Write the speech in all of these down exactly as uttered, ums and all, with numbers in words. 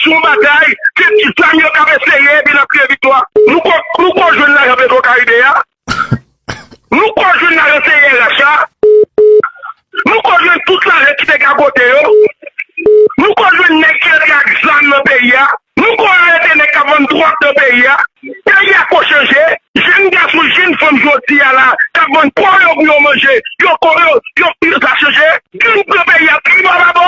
sou yon batay, se ti zam yo k ap eseye epi n ap kriye viktwa. Nou ko, nou ko jwenn lajan Petwokaribe a. Nou ko jwenn lajan C I R H la. Nou ko jwenn tout lajan ki te gagote yo. Nou ko jwenn nèg ki antre ak zam nan peyi a. Nou ko arete nèg k ap vann dwòg nan peyi a. Peyi a ko chanje. Jèn gason, jèn fanm jodi a la, k ap vann kò yo pou yo manje. Yo ko, yo, yo, yo sa chanje. Gang pran peyi a, pi bò pa bò.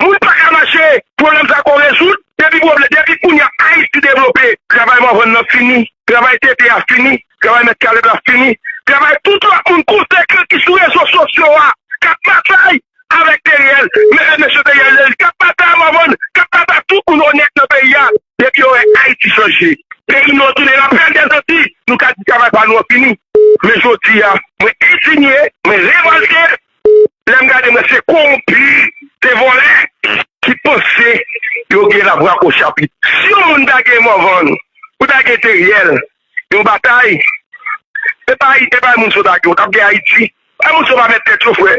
Moun pa ka mache. Pwoblèm sa ko rezoud. Depi pwoblèm, depi kounye a Ayiti devlope, travay Mòvann nan fini. Travay T T a fini. Travay Mèt Kalèb la fini. Travay tout lòt moun konsekan ki sou rezo sosyo a, k ap batay avèk Teriel, men, mesye Teriel, k ap batay a Mòvann, k ap batay tout moun onèt nan peyi a. Depi yo wè Ayiti chanje, peyi nou an tounen lapèl dèzanti, nou ka di travay pa nou an fini. Men jodi a, mwen endinye, mwen revòlte, lè m gade mwen se kowonpi, se vòlè ki panse yo gen lavwa o chapit. Si yon moun ta gen Mòvann, ou ta gen Teriel, yon batay, e pa, e pa moun sa w ta gen, w t ap gen Ayiti. E moun sa w pa mèt tèt yo, frè.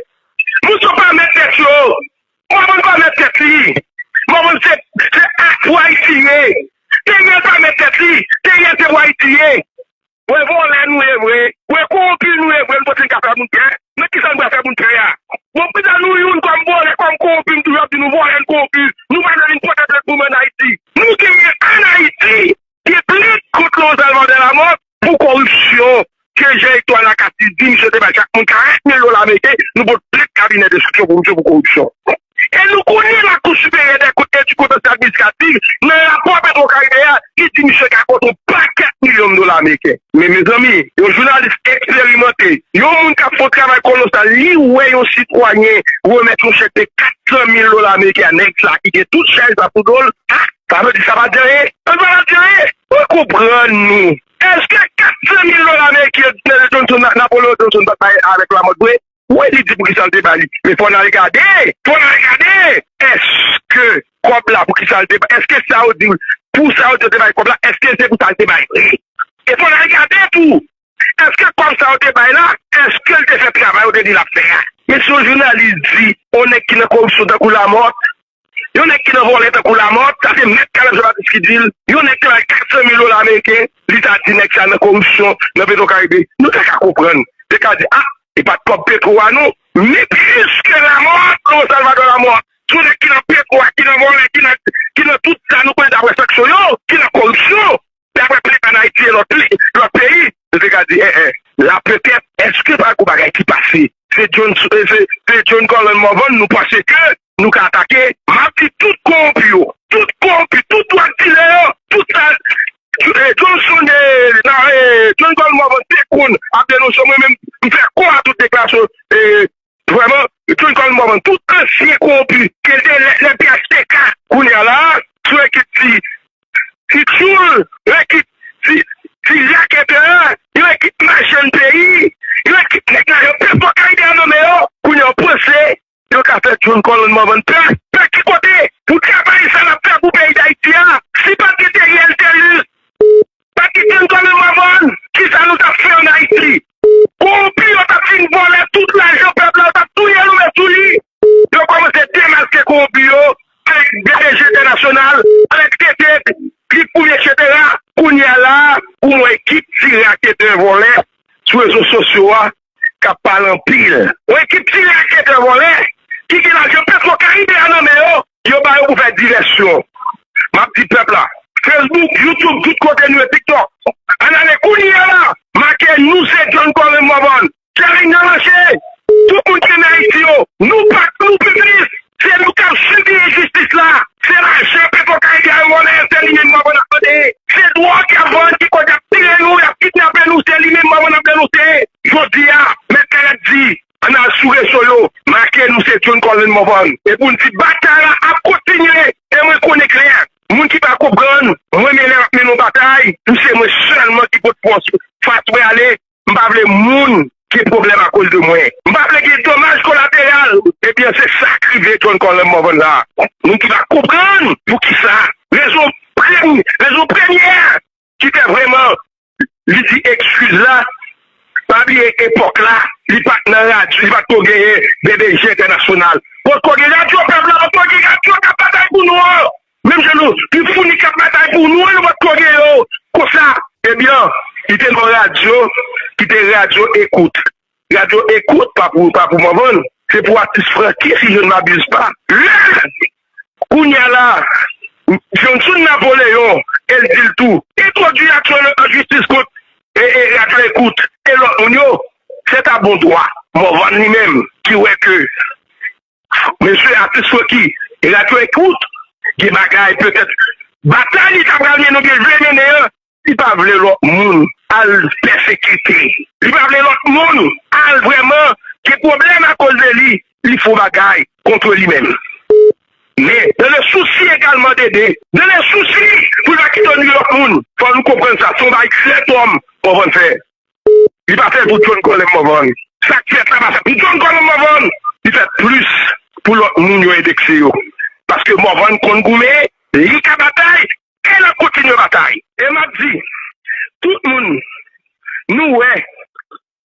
Moun sa w pa mèt tèt yo. Mòvann pa mèt tèt li. Mòvann se, se ak pou Ayiti ye. Teriel pa mèt tèt li. Teriel se pou Ayiti ye. Wè vòlè nou ye vre. Wè kowonpi nou ye vre. Nou panse n ka fè moun pè? Men kisa n pral fè moun pè a? Bon, pita nou youn kòm vòlè, kòm kowonpi, nou toujou ap di nou vòlè, n kowonpi. Nou pa nan vin pote plent pou mwen ann Ayiti. Nou genyen ann Ayiti. Gen plent kont Léon Salvador Lamothe pou koripsyon ke Jean Hector Lacatus di misye te bay chak moun karant mil dola ameriken, nou pot plent kabinè enstriksyon pou misye pou koripsyon. E nou konnen Lakou Siperyè dè Kont Etnik, Kontansye Administratif, nan rapò Petwokaribe a, ki di misye ka kont yon pakèt milyon dola ameriken. Men mezanmi, yon jounalis eksperimante, yon moun k ap fè yon travay kolosal, li wè yon sitwayen remèt yon chèk de kat san mil dola ameriken a nèg sa ki gen tout chaj sa sou do l. A, sa vle di sa pa di anyen? Sa pa di anyen? Mwen konprann nou. Èske kat san mil dola ameriken Johnson, Napoleon Johnson pa t bay avèk Lamothe vre? Wi, li di poukisa l te ba li. Men fò n al gade, fò n al gade. Èske kòb la, poukisa l te ba, èske sa yo di, pou sa yo di yo te bay kòb la, èske se pou sa l te bay vre? E fò n al gade tou. Èske kòb sa yo te bay la, èske l te fè travay yo te di l ap fè a? Men si yon jounalis di, yon nèg ki nan koripsyon tankou Lamothe, yon nèg ki nan vòlè tankou Lamothe, sa se Mèt Caleb Jean Baptiste ki di l, yon nèg ki bay kat san mil dola ameriken, li ta di nèg sa nan koripsyon, nan Petwokaribe. Nou ta ka konprann. Te ka di, a, e pa t kòb Petwo a non. Men piske Lamothe, Léon Salvador Lamothe, se yon nèg ki nan Petwo a, ki nan vòlè, ki nan, ki nan tout sa nou konnen daprè sanksyon yo, ki nan koripsyon, daprè plent ann Ayiti e lòt, lòt peyi, nou te ka di, en, en, la petèt, èske pa gon bagay ki pase? Se John, se, se John Colin Morvan, nou panse ke nou ka atake. M ap di tout kowonpi yo, tout kowonpi, tout dwòg dilè yo, tout sa, eh, Johnson, eh, nan, eh, John Colin Morvan te konn ap denonse, mwen menm, m fè kò a tout deklarasyon, eh, vrèman, John Colin Morvan, tout ansyen kowonpi, ke l te lè, lè P H T K, kounye a la, sou ekip ti, ti Tchoul, ekip ti, ti raketè, yon ekip machann peyi, yon ekip nèg lajan pèp Karibe a nonmen yo, kounye a yo panse yo ka fè John Colin Morvan pè. Pè ki kote? Pou travay sa l ap fè pou peyi Dayiti a. Si pa t gen Teriel Telus, pa t gen John Colin Morvan, kisa nou t ap fè ann Ayiti? Kowonpi yo t ap fin vòlè tout lajan pèp la, yo t ap touye nou met sou li. Yo kòmanse demaske kowonpi yo avèk B D G Entènasyonal, avèk T T, Guy Pouliot, etsetera. Kounye a la, pou yon ekip ti raketè vòlè sou rezo sosyo a, k ap pale anpil. Yon ekip ti raketè vòlè ki gen lajan Petwo Karibe a nan men yo, yo ba yo pou fè divèsyon. M ap di pèp la, Facebook, YouTube, tout kote nou ye, TikTok. Ann ale kounye a la, make nou se John Colin Morvan. Challenge nan lanse. Tout moun ki nan Ayiti yo, nou pa, nou pi plis. Se nou k ap sibi enjistis la. Se lajan Petwo Karibe a yo vòlè, se li menm Morvan ap mande. Se dwòg y ap vann ki koz y ap tiye nou, y ap kidnape nou, se li menm Morvan ap denonse. Jodi a, Mèt Caleb di, ann al sou rezo yo, make nou se John Colin Morvan. E pou n di batay la ap kontinye. E mwen konnen klè, moun ki pa konprann, mwen menm lè m ap mennen yon batay, pou se mwen sèlman ki pot fòs fas mwen ale, m pa vle moun gen pwoblèm akoz de mwen. M pa vle gen domaj kolateral. Ebyen, se sa k rive John Colin Morvan la. Moun ki pa konprann poukisa. Rezon premye, rezon premyè ki fè vrèman li di ekskiz la, pa bliye epòk la, li pa t nan radyo, li pa t ko genyen B B G Entènasyonal. Potko gen radyo pèp la, potko gen radyo k ap batay pou nou an. Menm jan nou, ki founi k ap batay pou nou an, nou pa t ko gen yo konsa. Ebyen, li te nan radyo, ki te radyo Ekout. Radyo Ekout, pa pou, pa pou Morvan, se pou atis Francky, si je ne m'abuse pas. Lè, kounye a la, Johnson Napoléon, el di l tou, entwodui aksyon an jistis kont e, e radyo Ekout e lòt moun yo, se ta bon dwa. Morvan li menm, ki wè ke mesye atis Francky, radyo Ekout, gen bagay petèt, batay li ta pral mennen, ou byen vle mennen an, li pa vle lòt moun al pèsekite. Li pa vle lòt moun al vrèman gen pwoblèm akoz de li, li fè bagay kont li menm. Men, dans le souci également d'aider, dans le souci pou l pa kite nou lòt moun, fò nou konprann sa, se yon bagay trè dwòm Morvan fè. Li pa fè l pou John Colem Morvan. Sa k fèt la pa fèt pou John Colem Morvan. Li fèt plis pou lòt moun yo endekse yo. Paske Morvan konn goumen, li ka batay, e l ap kontinye batay. E m ap di, tout moun, nou wè,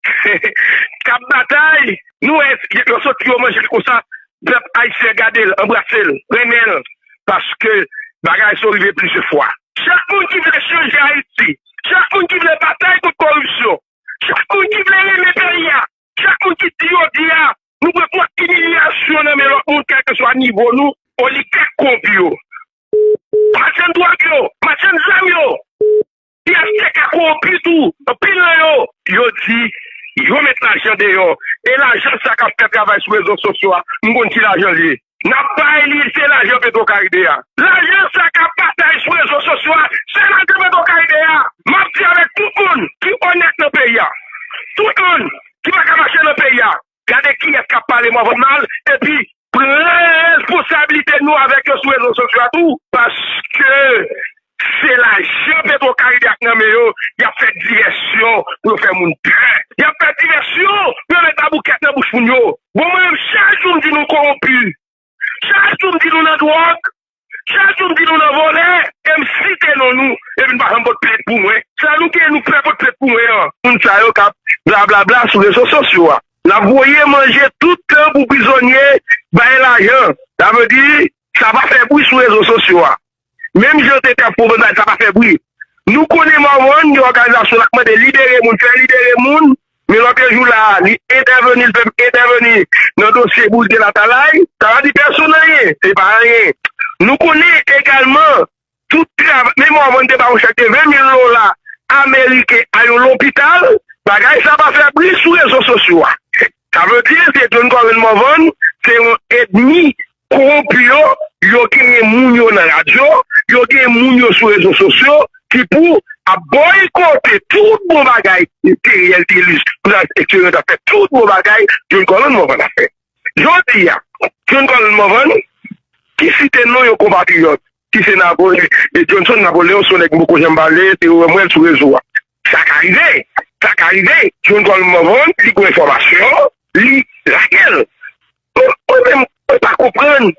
k ap batay, nou wè, yo soti yo manje l konsa, pèp ayisyen gade l, anbrase l, renmen l, paske bagay sa yo rive plizyè fwa. Chak moun ki vle chanje Ayiti, chak moun ki vle batay kont koripsyon, chak moun ki vle renmen peyi a, chak moun ki di jodi a, nou pran twòp imilyasyon nan men lòt moun, kèlkeswa nivo nou, oligak kowonpi yo. Machann dwòg yo, machann zam yo, ki achte ka kowonpi tou, anpil nan yo, yo di, yo met lajan deyò. E lajan sa k ap fè travay sou rezo sosyo a, m konn ki lajan l ye. N ap bay li, se lajan Petro Karibe a. Lajan sa k ap batay sou rezo sosyo a, se lajan Petro Karibe a. M ap di avèk tout moun ki onèt nan peyi a. Tout moun ki pa ka mache nan peyi a. Gade kiyès k ap pale Morvan mal, epi pran responsablite nou avèk yo sou rezo sosyo a tou, paske se lajan Petro Karibe ak nan men yo, y ap fè divèsyon pou yo fè moun pè. Y ap fè divèsyon pou yo met laboukèt nan bouch moun yo. Bon, mwen menm, chak jou m di nou kowonpi. Chak jou m di nou nan dwòg. Chak jou m di nou nan vòlè. E m site non nou. Epi n pa janm pot plent pou mwen. Sa nou gen, nou prè pot plent pou mwen an. Moun sa yo k ap blablabla sou rezo sosyo a. N ap voye manje tout tan pou prizonye bay lajan. Sa vle di, sa pa fè bri sou rezo sosyo a. Menm jan te t ap pwofèt la, sa pa fè bri. Nou konnen Morvan, gen òganizasyon l ap mande libere moun, fè libere moun, men lòt jou la, li entèveni, li fè m entèveni nan dosye Bouzyen Latalay, sa pa di pèsonn anyen, se pa anyen. Nou konnen egalman, tout travay, men Morvan te ba yon chèk de ven mil dola ameriken a yon lopital, bagay sa pa fè bri sou rezo sosyo a. Sa vle di, se John Colem Morvan, se yon ènmi kowonpi yo, yo genyen moun yo nan radyo, yo genyen moun yo sou rezo sosyo ki pou ap bòykote tout bon bagay Theriel Thelus, Prince, et cetera, ap fè tout bon bagay John Colem Morvan ap fè. Jodi a, John Colem Morvan, ki site non yon konpatriyòt, ki se Napo-, e Johnson Napoléon, se yon nèg m poko janm pale, se yo wè mwen l sou rezo a. Sa ka rive, sa ka rive, John Colem Morvan, li gen enfòmasyon, li lage l. Mwen, mwen menm, mwen pa konprann.